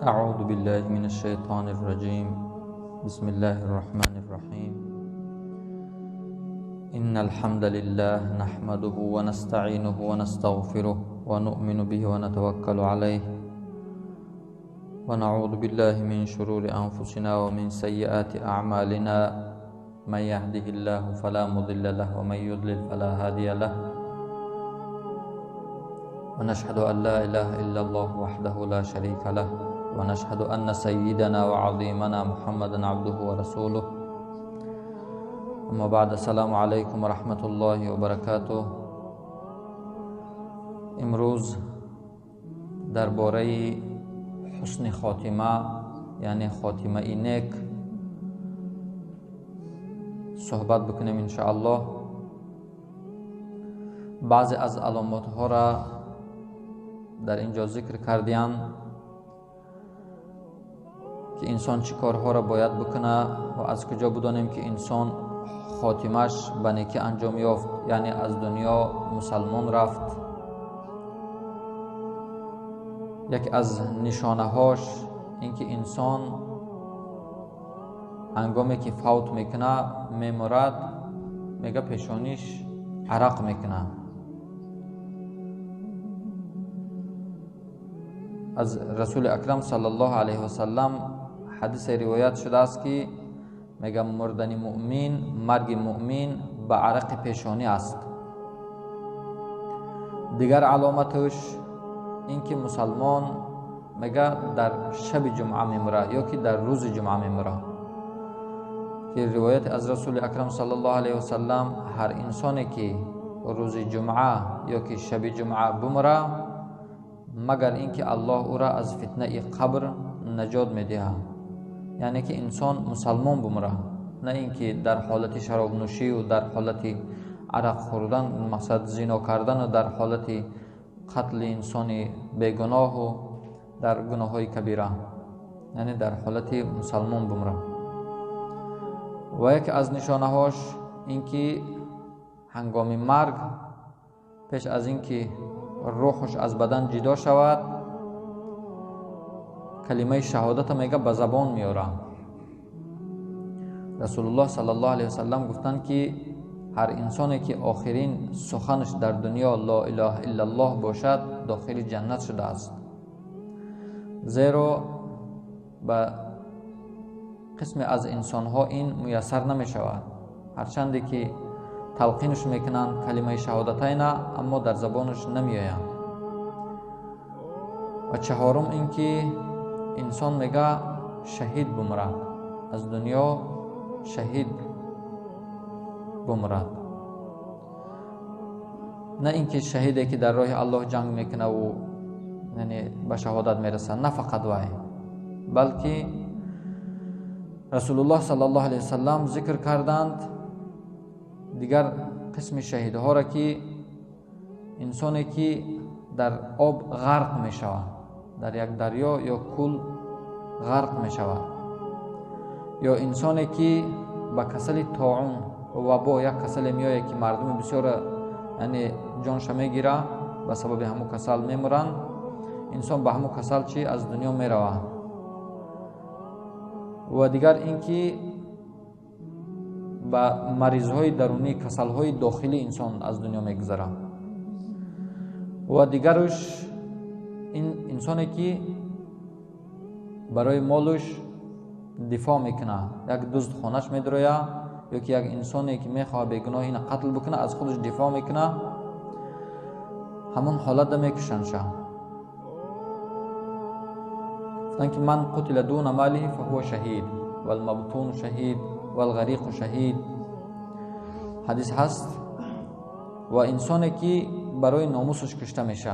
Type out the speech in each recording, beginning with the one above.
أعوذ بالله من الشيطان الرجيم. بسم الله الرحمن الرحيم. إن الحمد لله نحمده ونستعينه ونستغفره ونؤمن به ونتوكل عليه ونعوذ بالله من شرور أنفسنا ومن سيئات أعمالنا. من يهده الله فلا مضل له ومن يضلل فلا هادي له. ونشهد أن لا إله إلا الله وحده لا شريك له ونشهد أن سيدنا وعظيمنا محمدا عبده ورسوله. أما بعد، السلام عليكم ورحمة الله وبركاته. امروز درباره حسن خاتمه، یعنی خاتمه نیک، صحبت بکنیم انشاءالله. بعضی از علامات ها را در اینجا ذکر کردیم که انسان چه کارها را باید بکنه و از کجا بدانیم که انسان خاتمش به نیکی انجام یافت، یعنی از دنیا مسلمان رفت. یکی از نشانه هاش اینکه انسان هنگامی که فوت میکنه، میمرد، میگه پیشانیش عرق میکنه. از رسول اکرم صلی الله علیه و سلم حدیث روایت شده است که میگه مردن مؤمن، مرگ مؤمن به عرق پیشانی است. دیگر علامتش اینکه مسلمان میگه در شب جمعه میمره یا که در روز جمعه میمره، که روایت از رسول اکرم صلی الله علیه و سلم هر انسانی که روز جمعه یا که شب جمعه بمره، مگر اینکه الله او را از فتنه قبر نجات میدهد. یعنی که انسان مسلمان بمره، نه اینکه در حالت شراب نوشی و در حالت عرق خوردن، مقصد زنا کردن و در حالت قتل انسان بیگناه و در گناه‌های کبیره، یعنی در حالت مسلمان بمره. و یکی از نشانه هاش اینکه هنگام مرگ، پیش از اینکه روحش از بدن جدا شود، کلمه شهادت میگه به زبان میاره. رسول الله صلی الله علیه وسلم گفتند که هر انسانی که آخرین سخنش در دنیا لا اله الا الله باشد، داخل جنت شده است. زیرا به قسم از انسانها این میسر نمی شود، هرچند که تلقینش میکنند کلمه شهادتین، اما در زبانش نمیآیند. و چهارم اینکه انسان میگه شهید بمرد، از دنیا شهید بمرد، نه اینکه شهیدی که در راه الله جنگ میکنه و یعنی به شهادت میرسه، نه فقط وای، بلکه رسول الله صلی الله علیه وسلم ذکر کردند دیگر قسم شهیدها را که انسانی که در آب غرق می شود، در یک دریا یا کول غرق می شود، یا انسانی که به کسل طاعون و وبا، یک کسل میآید که مردم بسیار یعنی جانش میگیره، به سبب همو کسل میمرند، انسان به همو کسل چی از دنیا میرود. و دیگر اینکه به مریض‌های درونی، کسل‌های داخلی انسان از دنیا میگذره. و دیگرش این انسانی که برای مالش دفاع میکنه، یک دزد خانهش میدرویه یا که یک انسانی که میخواد بیگناه اینو قتل بکنه، از خودش دفاع میکنه، همون حالت میکشن شه. گفتن که من قتل دون ماله فهو شهید والمبطون شهید والغریق شهید، حدیث هست. و انسانی که برای ناموسش کشته میشه،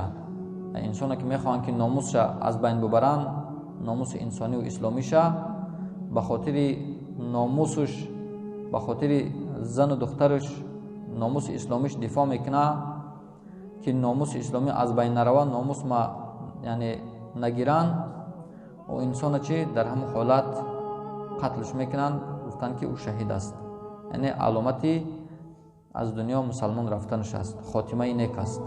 انسانی که میخوان که ناموسش از بین ببرن، ناموس انسانی و اسلامیشه، به خاطر ناموسش، به خاطر زن و دخترش ناموس اسلامیش دفاع میکنه که ناموس اسلامی از بین نروه، ناموس ما یعنی نگیرن، و انسان چی در همون حالت قتلش میکنن، گفتن که او شهید است. یعنی علامتی از دنیا مسلمان رفتنش است، خاتمه نیک است.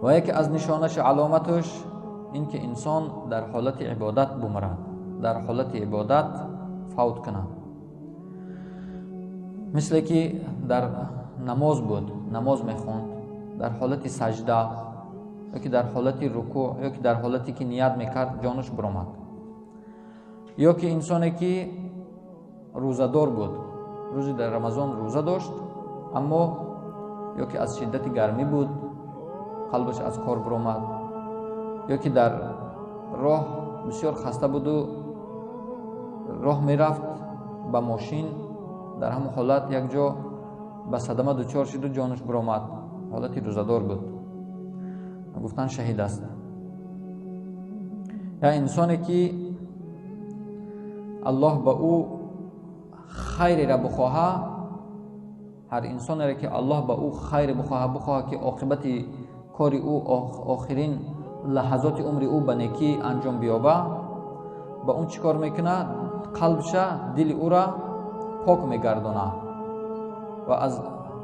و یکی از نشانش، علامتش ин ки инсон дар ҳолати ибодат бумирад, дар ҳолати ибодат фавт кунад. Мисле ки дар намоз буд, намоз мехонд, дар ҳолати саҷда ё ки дар ҳолати рукӯъ ё ки дар ҳолате ки ният мекард, ҷонаш биромад. Ё ки инсоне ки рӯзадор буд, рӯзи дар Рамазон рӯза дошт, аммо ё ки аз шиддати гармӣ буд, қалбаш аз кор биромад, ё ки дар роҳ бисёр хаста буду роҳ мерафт ба мошин, дар ҳамон ҳолат як ҷо ба садама дучор шуду ҷонаш биромад, ҳолати рӯзадор буд, гуфтан шаҳид аст. Я инсоне ки Аллоҳ ба ӯ хайреро бихоҳа, ҳар инсонеро ки Аллоҳ ба ӯ хайре бихоҳа, бихоҳа ки оқибати кори ӯ, охирин лаҳазоти умри ӯ ба некӣ анҷом биёба, ба он чӣ кор мекунад? Қалбша, дили ӯра пок мегардонад. Ва аз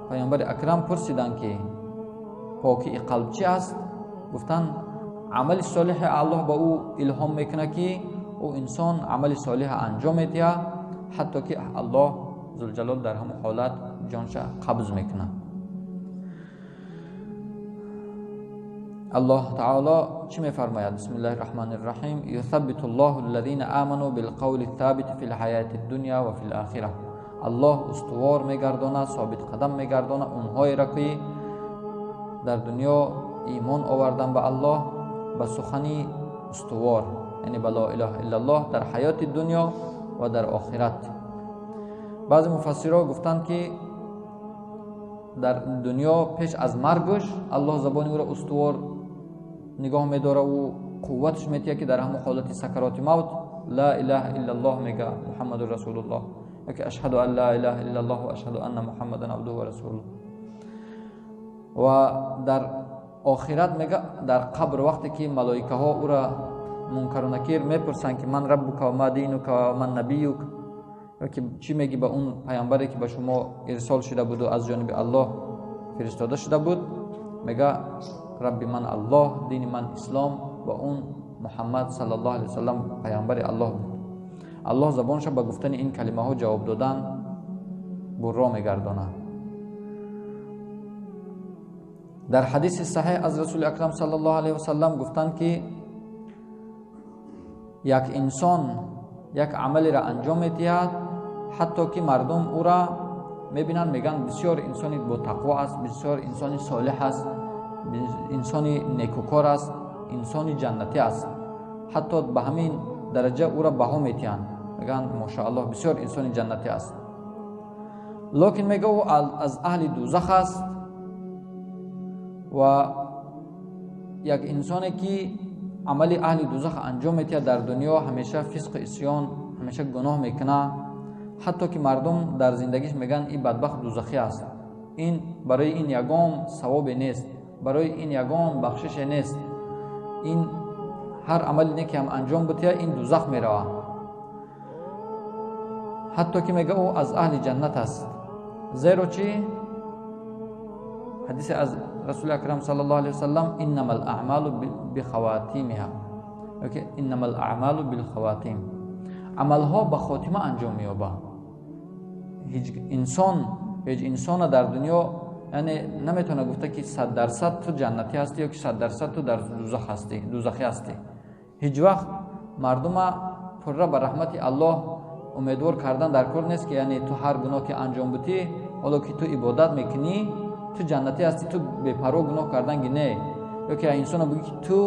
Паёмбари Акрам пурсиданд, ки покии қалб чӣ аст? Гуфтанд, амали солиҳе Аллоҳ ба ӯ илҳом мекунад, ки ӯ инсон амали солиҳа анҷом медиҳад, ҳатто ки Аллоҳ зулҷалол дар ҳамон ҳолат ҷонша қабз мекунад. Аллоҳ таоло чӣ мефармояд? Бисмиллаҳи рраҳмани рраҳим. Юсаббиту ллоҳу аллазина аману билқавли собити фил ҳаяти дунё ва фил охира. Аллоҳ устувор мегардонад, собитқадам мегардонад онҳоеро, ки дар дунё имон овардан ба Аллоҳ ба сухани устувор, яъне ба ло илаҳа иллаллоҳ дар ҳаёти дунё ва дар охират. Баъзе муфассирҳо гуфтанд, ки дар дунё пеш аз маргаш Аллоҳ забони ӯро устувор нигоҳ медорад ӯ қувватш метиҳад, ки дар ҳамон ҳолати сакароти мавт ла илаҳа иллаллоҳ мега, Муҳаммаду расулуллоҳ, ёки ашҳаду ан ла илаҳа иллаллоҳ ва ашҳаду анна Муҳаммадан абдуҳу ва расулуҳ. Ва дар охират мега, дар қабр вақте ки малоикаҳо ӯра мункару накир мепурсанд, ки ман раббука ва ма динука ва ман набиюк, ёки чӣ мегӣ ба он паямбаре, ки ба шумо ирсол шуда буду аз ҷониби Аллоҳ фиристода шуда буд, мега рабби ман Аллоҳ, дини ман ислом, ва он Муҳаммад саллаллоҳу алайҳи васаллам паямбари Аллоҳ буд. Аллоҳ забонша ба гуфтани ин калимаҳо ҷавоб додан бурро мегардонад. Дар ҳадиси саҳеҳ аз Расули Акрам саллаллоҳу алайҳи васаллам гуфтанд, ки як инсон як амалеро анҷом медиҳад, ҳатто ки мардум ӯра мебинанд, мегӯянд бисёр инсони ботақво аст, бисёр инсони солиҳ аст, инсони некукор аст, инсони ҷаннатӣ аст. Ҳатто ба ҳамин дараҷа ӯра баҳо медиҳанд, мегӯянд мошааллоҳ, бисёр инсони ҷаннатӣ аст. Локин мега ӯ аз аҳли дузах аст ва як инсоне ки амали аҳли дузах анҷом медиҳад дар дунё, ҳамеша фисқу исён, ҳамеша гуноҳ мекунад, ҳатто ки мардум дар зиндагиш мегӯянд ин бадбахт дузахӣ аст, ин барои ин ягон савобе нест, барои ин ягон бахшише нест, ин ҳар амали неке ҳам анҷом бидиҳад, ин дузах меравад. Ҳатто ки мега ӯ аз аҳли ҷаннат аст. Зеро чӣ? Ҳадисе аз Расули Акрам саллаллоҳу алайҳи васаллам: иннамал аъмалу бихаватимиҳа, ёки иннамал аъмалу билхаватим. Амалҳо ба хотима анҷом меёбад. Ҳеҷ инсона дар дунё, яъне наметавона гуфта, ки 100% ту ҷаннатӣ ҳастӣ ё ки 100% ту дар дузах ҳастӣ, дузахӣ ҳастӣ. Ҳеҷ вақт мардума пурра ба раҳмати Аллоҳ умедвор кардан дар кор нест, ки яъне ту ҳар гуноҳ ки анҷом бутӣ, ҳоло ки ту ибодат мекунӣ, ту ҷаннатӣ ҳастӣ, ту бепарво гуноҳ кардан ги не. Ё ки инсона бигӯ, ки ту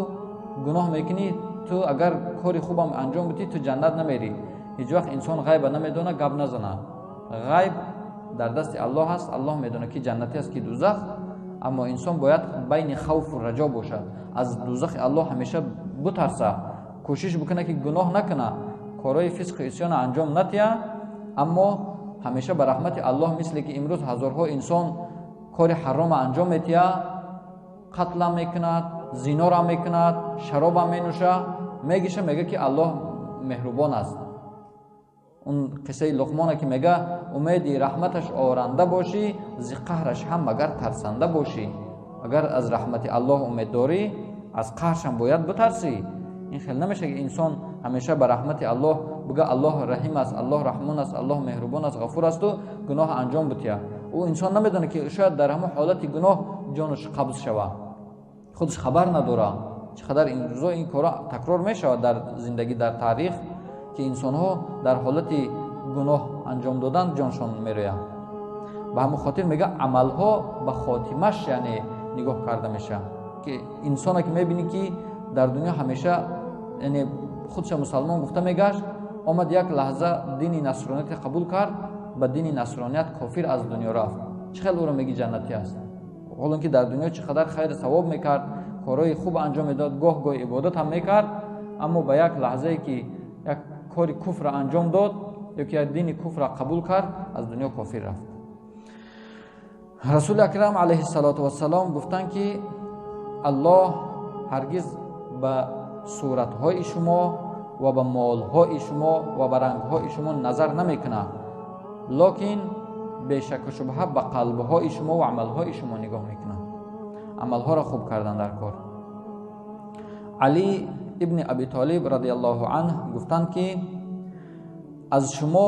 гуноҳ мекунӣ, ту агар кори хубам анҷом бутӣ, ту ҷаннат намерӣ. Ҳеҷ вақт инсон ғайба намедона, гап назана. Ғайб дар дасти Аллоҳ аст, Аллоҳ медонад, ки ҷаннатӣ аст, ки дузах. Аммо инсон бояд байни хавфу раҷо бошад, аз дузахи Аллоҳ ҳамеша бутарса, кӯшиш бикунад, ки гуноҳ накунад, корҳои фисқу исёна анҷом натиҳад, аммо ҳамеша ба раҳмати Аллоҳ, мисле ки имрӯз ҳазорҳо инсон кори ҳарома анҷом медиҳад, қатлам мекунад, зинорам мекунад, шаробам менӯшад, мегиша, мега, ки Аллоҳ меҳрубон аст. Он қиссаи Луқмона, ки мега: умеди раҳматаш оранда бошӣ, зи қаҳраш ҳам магар тарсанда бошӣ. Агар аз раҳмати Аллоҳ умед дорӣ, Аз қаҳршам бояд битарсӣ. Ин хел намеша, ки инсон ҳамеша ба раҳмати Аллоҳ бига, Аллоҳ раҳим аст, Аллоҳ раҳмон аст, Аллоҳ меҳрубон аст, ғафур асту гуноҳ анҷом бития. Ӯ инсон намедонад, ки шояд дар ҳамон ҳолати гуноҳ ҷонаш қабз шава, худаш хабар надора. Чӣ қадар имрӯзо ин кора такрор мешавад дар зиндагӣ, дар таърих, ки инсонҳо дар ҳолати гуноҳ анҷом додан ҷоншон мерояд. Ба ҳамон хотир мега, амалҳо ба хотимаш, яъне, нигоҳ карда мешавад, ки инсоне ки мебинӣ, ки дар дунё ҳамеша, яъне, худша мусалмон гуфта мегашт, омад, як лаҳза дини насрониятро қабул кард, ба дини насроният кофир аз дунё рафт, чӣ хел ӯро меги ҷаннатӣ аст? Ҳолон ки дар дунё чӣ қадар хайру савоб мекард, корҳои хуб анҷом медод, гоҳ гоҳ ибодат ҳам мекард, аммо ба як лаҳзае ки як кори куфрро анҷом дод ё ки як дини куфрро қабул кард, аз дунё кофир рафт. Расули акрам алайҳиссалоту вассалом гуфтанд, ки Аллоҳ ҳаргиз ба суратҳои шумо ва ба молҳои шумо ва ба рангҳои шумо назар намекунад, локин бешаку шубҳа ба қалбҳои шумо ва амалҳои шумо нигоҳ мекунад. Амалҳоро хуб кардан дар кор. Али ибни Аби Толиб радиаллоҳу анҳ гуфтанд, ки аз шумо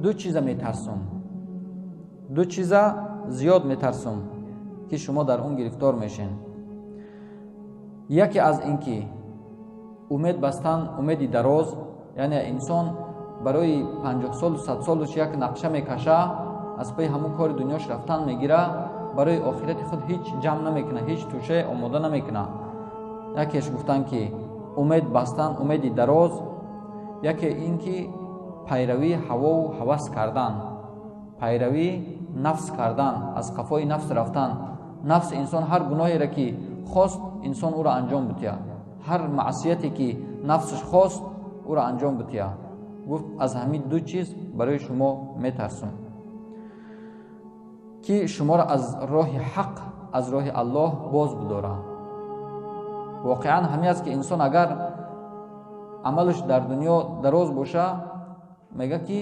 ду чиза метарсум, ду чиза зиёд метарсум, ки шумо дар он гирифтор мешен. Яке аз ин ки умед бастан, умеди дароз, яъне инсон барои 50 солу 100 солуш як нақша мекаша, аз паи ҳамун кори дунёш рафтан мегира, барои охирати худ ҳеҷ ҷамъ намекунад, ҳеҷ тӯшае омода намекунад. Якеш гуфтанд, ки умед бастан, умеди дароз. Яке ин ки пайравии ҳавову ҳавас кардан, пайравии нафс кардан, аз қафои нафс рафтан. Нафси инсон ҳар гуноҳере ки хост, инсон ӯро анҷом битиҳад, ҳар маъсияте ки нафсаш хост, ӯро анҷом битиҳад. Гуфт: аз ҳамин ду чиз барои шумо метарсум, ки шуморо аз роҳи ҳақ, аз роҳи Аллоҳ боз бидорад. Воқеан ҳамин аст, ки инсон агар амалаш дар дунё дароз боша, мега, ки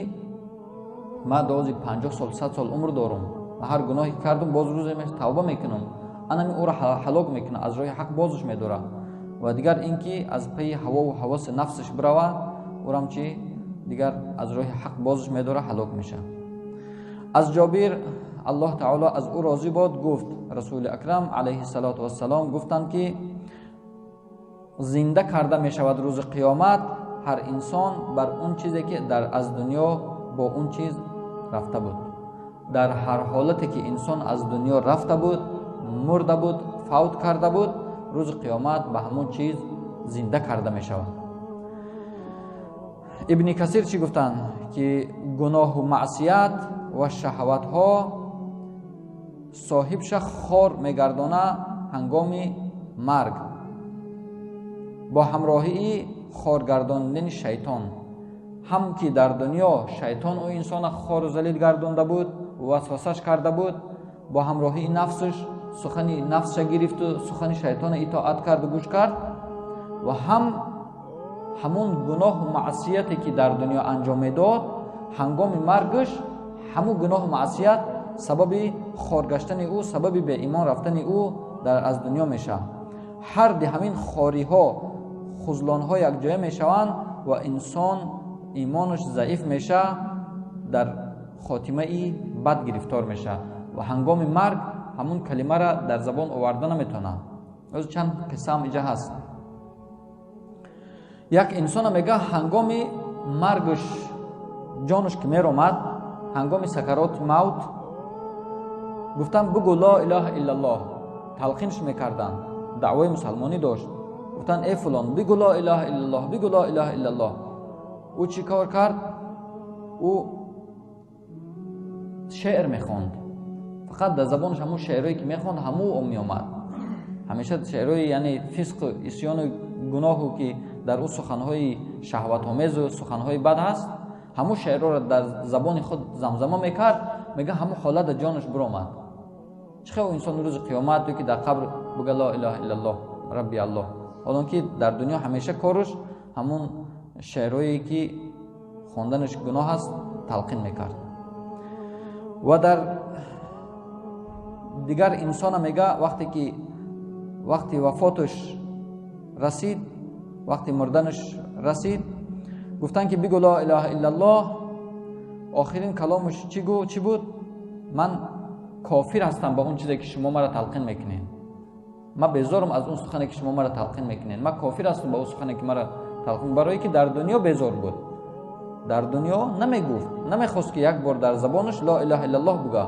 ман дози 50 сол, 100 сол умр дорум ва ҳар гуноҳе кардум, боз рӯзе тавба мекунам. Анами ӯро ҳалок мекунад, аз роҳи ҳақ бозш медорад. Ва дигар ин ки аз пайи ҳавову ҳаваси нафсаш бирава, ӯрам чи дигар аз роҳи ҳақ бозш медорад, ҳалок мешавад. Аз Ҷобир, Аллоҳ таоло аз ӯ розӣ бод, гуфт: Расули акрам алайҳиссалоту вассалом гуфтанд, ки зинда карда мешавад рӯзи қиёмат ҳар инсон бар он чизе, ки дар аз дунё бо он чиз рафта буд. Дар ҳар ҳолате ки инсон аз дунё рафта буд, мурда буд, фавт карда буд, рӯзи қиёмат ба ҳамон чиз зинда карда мешавад. Ибни Касир чӣ гуфтанд? Ки гуноҳу маъсият ва шаҳватҳо соҳибша хор мегардона ҳангоми марг бо ҳамроҳии хоргардонидани шайтон. Ҳам ки дар дунё шайтон ӯ инсона хору залил гардонда буд, васвасаш карда буд, бо ҳамроҳии нафсаш сухани нафсша гирифту сухани шайтона итоат карду гӯш кард, ва ҳам ҳамун гуноҳу маъсияте, ки дар дунё анҷом медод, ҳангоми маргаш ҳамун гуноҳу маъсият сабаби хоргаштани ӯ, сабаби беимон рафтани ӯ дар аз дунё мешавад. Ҳарди ҳамин хориҳо, хузлонҳо якҷоя мешаванд ва инсон имонаш заиф мешавад, дар хотимаи бад гирифтор мешавад ва ҳангоми марг ҳамун калимаро дар забон оварда наметавонад. Оз чанд қиссаам иҷа ҳаст. Як инсона мега, ҳангоми маргаш, ҷонаш ки меромад, ҳангоми сакароти мавт, гуфтанд: «Бугӯ ло илаҳа иллаллоҳ». Талқинш мекарданд, даъвои мусалмонӣ дошт. Гуфтанд: «Э фулон, бигӯ ло илаҳа иллаллоҳ, бигӯ ло илаҳа иллаллоҳ». Ӯ чӣ кор кард? Ӯ шеър мехонд. Фақат дар забонаш ҳамун шеърое ки мехонд, ҳамун меомад. Ҳамеша шеърҳои, яъне, фисқу исёну гуноҳу, ки дар ӯ суханҳои шаҳватомезу суханҳои бад ҳаст, ҳамун шеърҳоро дар забони худ замзама мекард. Мега, ҳамун ҳолат дар ҷонаш биромад. Чӣ хел инсон рӯзи қиёмат ё ки дар қабр буга ло илаҳа иллаллоҳ, рабби Аллоҳ, ҳолон ки дар дунё ҳамеша корш ҳамун шеърҳое, ки хонданаш гуноҳ аст, талқин мекард? Ва дар дигар инсона мега, вақте ки вақти вафоташ расид, вақти мурданаш расид, гуфтанд ки бигӯ ла илаҳа иллаллоҳ. Охирин каломаш чӣ буд? Ман кофир ҳастам ба он чизе ки шумо маро талқин мекунед. Ман безорам аз он сухане ки шумо маро талқин мекунед. Ман кофир ҳастам ба он сухане ки маро талқин. Барои ки дар дунё безор буд. Дар дунё намегуфт, намехост ки як бор дар забонаш ла илаҳа иллаллоҳ буга.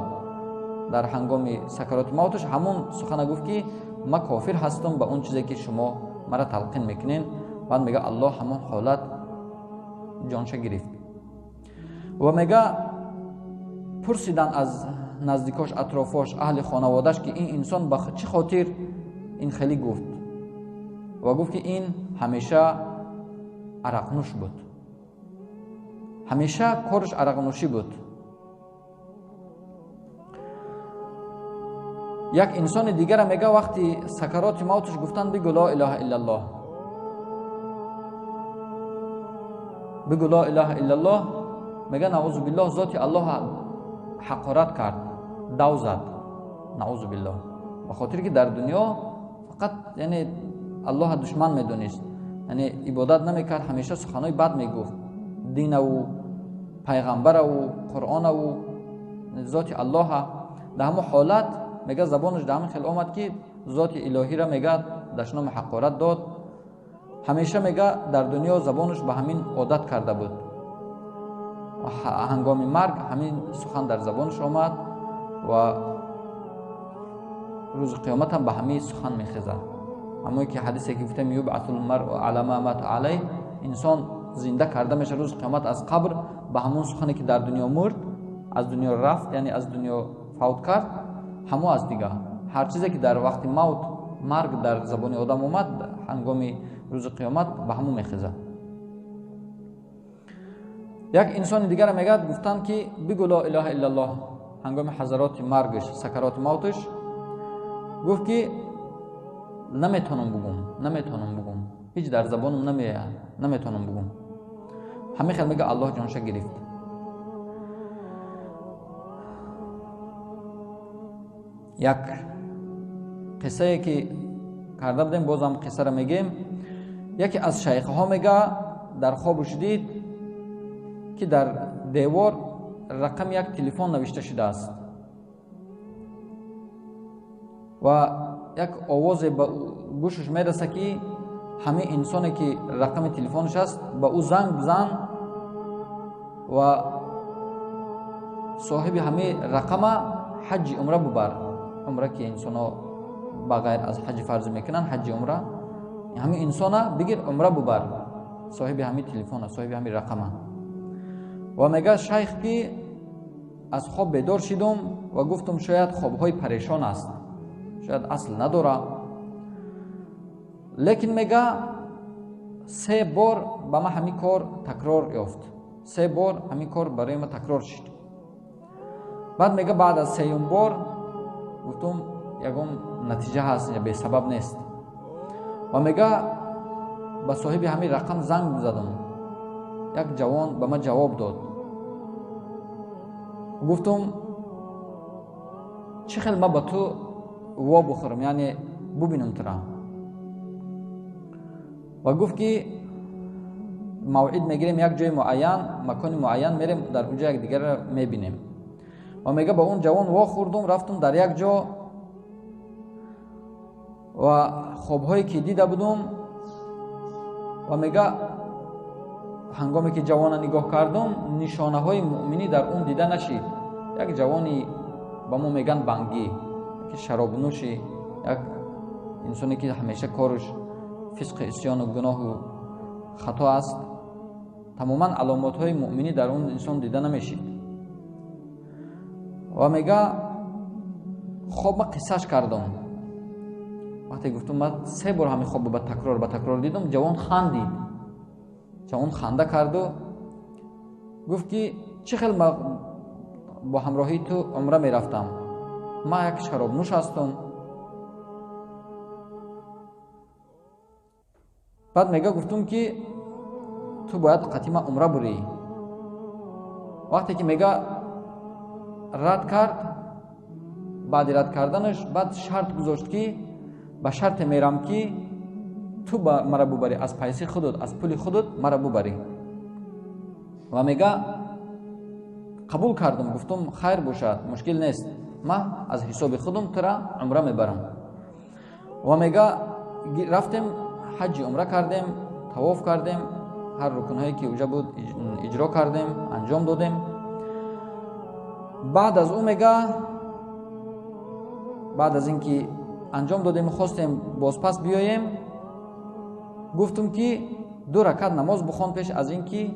Дар ҳангоми сакароти мавташ ҳамон сухана гуфт ки ман кофир ҳастам ба он чизе ки шумо маро талқин мекунед. Баъд мега Аллоҳ ҳамон ҳолат ҷонша гирифт. Ва мега пурсидан аз наздикош, атрофош, аҳли хонаводаш ки ин инсон ба чӣ хотир ин хеле гуфт. Ва гуфт ки ин ҳамеша арақнӯш буд, ҳамеша кораш арақнӯшӣ буд. Як инсони дигара мега вақти сакароти мавташ гуфтанд бигӯ ла илаҳа иллаллоҳ, бигӯ ла илаҳа иллаллоҳ. Мега наъузу биллоҳ зоти Аллоҳ ҳақорат кард, дав зад, наъузу биллоҳ. Ба хотире ки дар дунё фақат яъне Аллоҳ душман медонист, яъне ибодат намекард, ҳамеша суханҳои бад мегуфт, динаву пайғамбараву Қуръонаву зоти Аллоҳ. Дар ҳамон ҳолат мега забонаш дар ҳамин хел омад ки зоти илоҳиро мега дашноми ҳақорат дод. Ҳамеша мега дар дунё забонаш ба ҳамин одат карда буд. Ҳангоми марг ҳамин сухан дар забонаш омад ва рӯзи қиёмат ҳам ба ҳамин сухан мехезад. Ҳамое ки ҳадисе ки гуфтем юбъасул маръу ала ма мата алайҳ, инсон зинда карда мешавад рӯзи қиёмат аз қабр ба ҳамон сухане ки дар дунё мурд, аз дунё рафт, яъне аз дунё фавт кард, ҳамо аз дига. Ҳар чизе ки дар вақти мавт, марг дар забони одам омад, ҳангоми рӯзи қиёмат ба ҳамон мехезад. Як инсони дигара мегӯяд, гуфтанд ки бигӯ ла илаҳа иллаллоҳ. Ҳангоми ҳазароти маргаш, сакароти мавташ гуфт ки наметавонам бугум, наметавонам бугум, ҳеҷ дар забонам намеояд, наметавонам бугум. Ҳамин хел мега Аллоҳ ҷонша гирифт. Як қиссае ки карда будем, бозам қиссаро мегем. Яке аз шайхҳо мега дар хобаш дид ки дар девор рақами як телефон навишта шудааст ва як овозе ба гӯшаш мераса ки ҳамин инсоне ки рақами телефонаш аст ба ӯ занг бизан ва соҳиби ҳамин рақама ҳаҷи умра бубар. Умра ки инсонҳо ба ғайр аз ҳаҷи фарзӣ мекунанд, ҳаҷи умра, ҳамин инсона бигир умра бубар, соҳиби ҳамин телефона, соҳиби ҳамин рақама. Ва мега шайх ки аз хоб бедор шидум ва гуфтум шояд хобҳои парешон аст, шояд асл надора. Лекин мега се бор ба ман ҳамин кор такрор ёфт, се бор ҳамин кор барои ман такрор шуд. Баъд мега баъд аз сеюм бор гуфтум ягон натиҷа ҳаст, бесабаб нест. Ва мега ба соҳиби ҳамин рақам занг задам. Як ҷавон ба ман ҷавоб дод. Гуфтум чӣ хел ман ба ту во бухӯрам, яъне бубинам тура. Ва гуфт ки мавъид мегирем як ҷои муайян, макони муайян мерем, дар онҷо якдигарро мебинем. Ва мега ба он ҷавон во хӯрдум, рафтум дар як ҷо ва хобҳое ки дида будум. Ва мега ҳангоме ки ҷавона нигоҳ кардум, нишонаҳои муъминӣ дар он дида нашид. Як ҷавони ба мо меган бангӣ, яке шаробнӯши, як инсоне ки ҳамеша кораш фисқи исёну гуноҳу хато аст. Тамоман аломотҳои муъминӣ дар он инсон дида намешид. Ва мега хоб ма қиссаш кардум. Вақте гуфтум ман се бор ҳамин хобро ба такрор дидум, ҷавон хандид. Ҷавон ханда карду гуфт ки чӣ хел ма бо ҳамроҳии ту умра мерафтам, ман як шаробнӯш ҳастам. Баъд мега гуфтум ки ту бояд қатима умра бурӣ. Вақте ки мега рад кард, баъди рад карданаш баъд шарт гузошт ки ба шарте мерам ки Ту мара бубарӣ, аз пайси худут, аз пули худут мара бубарӣ. Ва мега қабул кардам, гуфтум хайр бошад, мушкил нест, ман аз ҳисоби худум тура умра мебарам. Ва мега рафтем ҳаҷи умра кардем, тавоф кардем, ҳар рукнҳое ки уҷа буд иҷро кардем, анҷом додем. Баъд аз ӯ мега баъд аз ин ки анҷом додем, хостем бозпас биёем, гуфтум ки 2 ракат намоз бихон пеш аз ин ки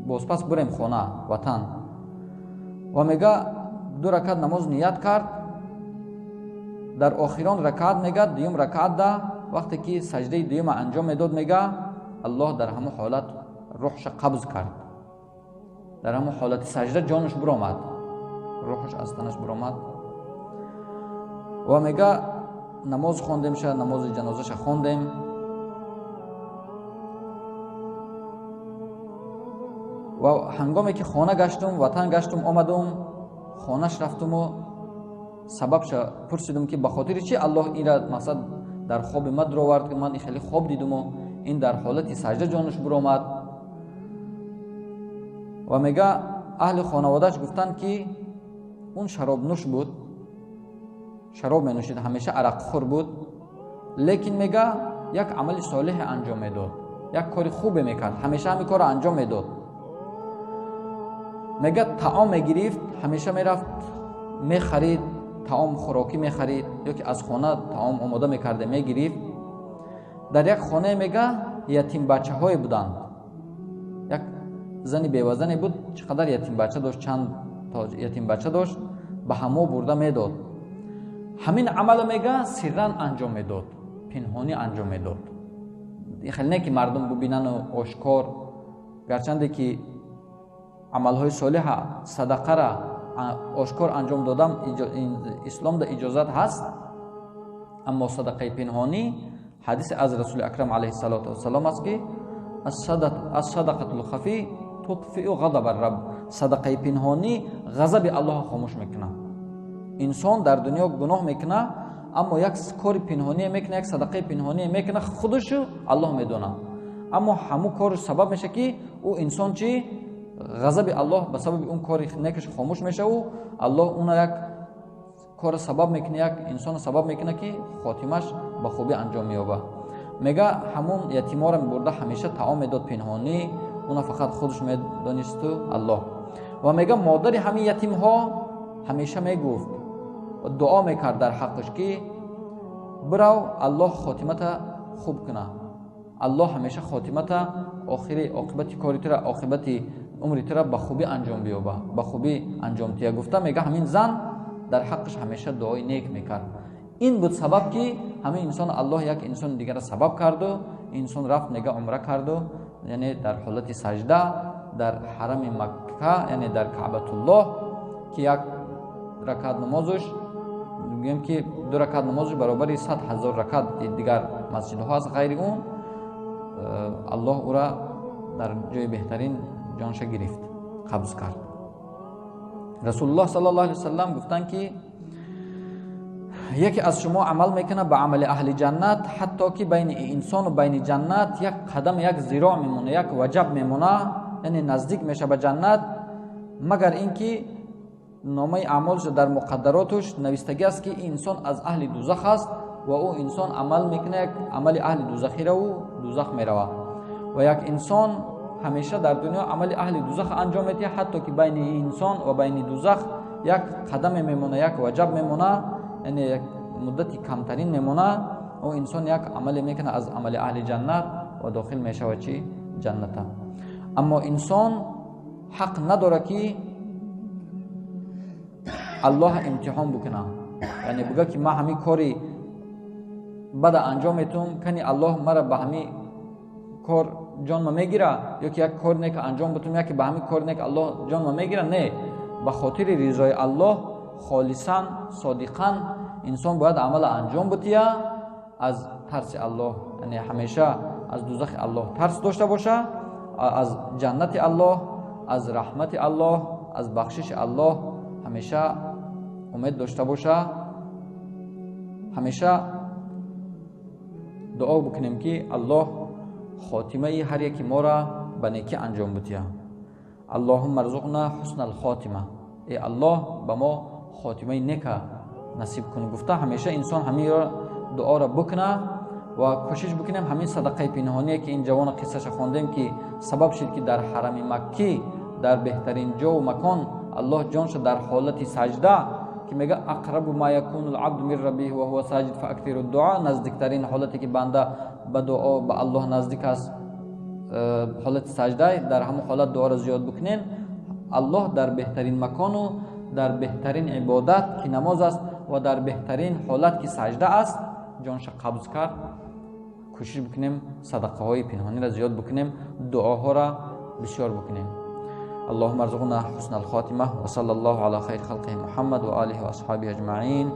бозпас бурем хона, ватан. Ва мега 2 ракат намоз ният кард. Дар охирон ракат мега дуюм ракат да вақте ки саҷдаи дуюма анҷом медод, мега аллоҳ дар ҳамон ҳолат рӯҳша қабз кард. Дар ҳамон ҳолати саҷда ҷонаш биромад, рӯҳаш аз танаш биромад. Ва мега намоз хондем, ша намози ҷанозаша хондем. Ва ҳангоме ки хона гаштум, ватан гаштум, омадум, хонаш рафтуму сабабша пурсидум ки ба хотири чи аллоҳ инра мақсад дар хоби ман дуровард, ки ман хеле хоб дидуму ин дар ҳолати саҷда ҷонаш биромад. Ва мега аҳли хонаводааш гуфтанд ки он шаробнӯш буд, шароб менӯшид, ҳамеша арақхӯр буд, лекин мега як амали солиҳе анҷом медод, як кори хубе мекард, ҳамеша ҳамин корро анҷом медод. Мега таом мегирифт, ҳамеша мерафт мехарид, таом хӯрокӣ мехарид ё ки аз хона таом омода мекарда мегирифт. Дар як хонае мега ятимбачаҳое буданд. Як зани бевазане буд, чӣ қадар ятимбача дошт, чанд то ятимбача дошт, ба ҳамо бурда медод. Ҳамин амала мега сирран анҷом медод, пинҳонӣ анҷом медод. Хеле не ки мардум бубинану ошкор, гарчанде ки амалҳои солиҳа, садақара ошкор анҷом додам, исломда иҷозат ҳаст, аммо садақаи пинҳонӣ ҳадиси аз расули акрам алайҳиссалоту вассалом аст ки ас-садақатул хафи тутфиу ғазаба рабб, садақаи пинҳонӣ ғазаби аллоҳро хомӯш мекунад. Инсон дар дунё гуноҳ мекунад, аммо як кори пинҳоние мекунад, як садақаи пинҳоние мекунад, худушу аллоҳ медонад. Аммо ҳамун корш сабаб мешавад ки ӯ инсон чи ғазаби аллоҳ ба сабаби он кори некаш хомӯш мешаву аллоҳ уна як кора сабаб мекунад, як инсона сабаб мекунад ки хотимаш ба хубӣ анҷом меёбад. Мега ҳамун ятиморо мебурда ҳамеша таом медод пинҳонӣ, уна фақат худаш медонисту аллоҳ. Ва мега модари ҳамин ятимҳо ҳамеша мегуфт ва дуо мекард дар ҳаққаш ки бирав аллоҳ хотимата хуб куна, аллоҳ ҳамеша хотимата охири оқибати кори тура, оқибати умри тура ба хубӣ анҷом биёба, ба хубӣ анҷом тия. Гуфта мега ҳамин зан дар ҳаққаш ҳамеша дуои нек мекард. Ин буд сабаб ки ҳамин инсон аллоҳ як инсони дигарро сабаб карду инсон рафт мега умра карду, яъне дар ҳолати саҷда дар ҳарами Макка, яъне дар Каъбатуллоҳ, ки як ракат намозаш, гӯем ки 2 ракат намозаш баробари 100 000 ракат дигар масҷидҳо аст ғайри он, аллоҳ ӯра дар ҷои беҳтарин ҷонша гирифт, қабз кард. Расулуллоҳ саллаллоҳу алайҳи васаллам гуфтанд ки яке аз шумо амал мекунад ба амали аҳли ҷаннат, ҳатто ки байни инсону байни ҷаннат як қадам, як зироъ мемона, як ваҷаб мемона, яъне наздик меша ба ҷаннат, магар ин ки номаи аъмолаш дар муқаддаротуш навистагӣ аст ки инсон аз аҳли дузах аст ва ӯ инсон амал мекунад як амали аҳли дузахиро, ӯ дузах меравад. Ва як инсон ҳамеша дар дунё амали аҳли дузах анҷом медиҳад, ҳатто ки байни инсон ва байни дузах як қадаме мемона, як ваҷаб мемона, яъне як муддати камтарин мемона, ӯ инсон як амале мекунад аз амали аҳли ҷаннат ва дохил мешавад чи ҷанната. Аммо инсон ҳақ надорад ки аллоҳ имтиҳон бикунад, яъне бигӯяд ки ман ҳамин кори бада анҷом метум, кани аллоҳ мара ба ҳамин кор ҷонма мегира, ё ки як кор нек анҷом бутум, яке ба ҳамин кор нек аллоҳ ҷонма мегира. Не, ба хотири ризои аллоҳ холисан, содиқан инсон бояд амала анҷом бутия аз тарси аллоҳ, яъне ҳамеша аз дузахи аллоҳ тарс дошта боша, аз ҷаннати аллоҳ, аз раҳмати аллоҳ, аз бахшиши аллоҳ ҳамеша умед дошта боша, ҳамеша Дуо бикунем, ки Аллоҳ хотимаи ҳар яки моро ба некӣ анҷом бидиҳад. Аллоҳумма арзуқна ҳусна алхотима, э Аллоҳ, ба мо хотимаи нека насиб кун, гуфта ҳамеша инсон ҳамин дуоро бикуна ва кӯшиш бикунем ҳамин садақаи пинҳоние, ки ин ҷавона қиссаша хондем, ки сабаб шуд, ки дар ҳарами Маккӣ, дар беҳтарин ҷову макон, Аллоҳ ҷонша дар ҳолати саҷда, ки мега: «Ақрабу ма якуну лабду мин раббиҳи ва ҳува саҷид, фаактиру дуа», наздиктарин ҳолате, ки банда ба дуо ба Аллоҳ наздик аст, ҳолати саҷда, дар ҳамон ҳолат дуоро зиёд бикунен. Аллоҳ дар беҳтарин макону дар беҳтарин ибодат, ки намоз аст, ва дар беҳтарин ҳолат, ки саҷда аст, ҷонша қабз кард. Кӯшиш бикунем, садақаҳои пинҳониро зиёд бикунем, дуоҳоро бисёр бикунем. اللهم ارزقنا حسن الخاتمة، وصلى الله على خير خلقه محمد وآله وأصحابه أجمعين.